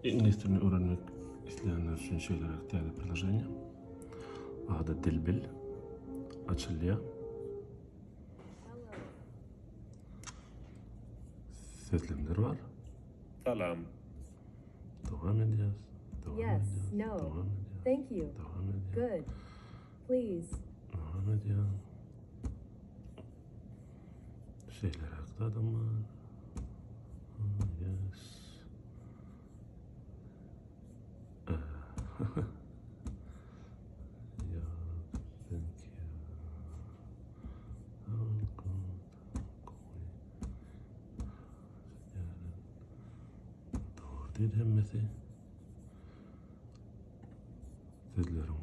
Iňlis dilini öwrenmek isleýänler üçin şeýleräk täze priloženiýa. Ady Dilbil. Açylýar. Sözlemler bar. Salam. Dowam edýäs. Dowam Yes, edýäs. no. Dowam edýäs. Thank you. Dowam edýäs. Good. Please. Dowam edýäs. Şeýleräk zadam bar. Yes. Yeah, thank you. Oh, good. Dogry diýdi hemmesi. Sözleriň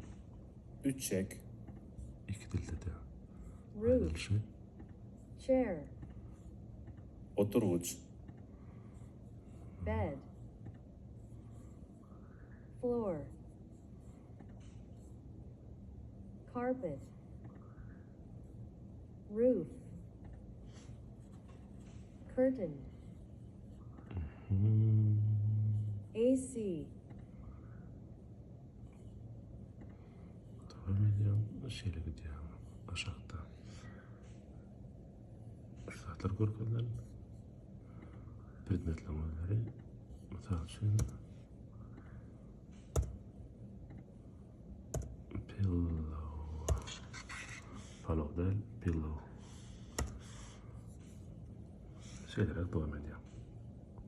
Üçek. iki dilde-de Roof. aýdylyşy. Chair. Oturgyç. Bed. Floor. Carpet. Roof. Curtain. Hmm. AC. Dowam edýän, şeýle gidýär. Aşakda. Şu zatlar görkezilen. Predmetleriň özleri. Mysal üçin pillow. Pillow däl, pillow. Şeýleräk dowam edýär.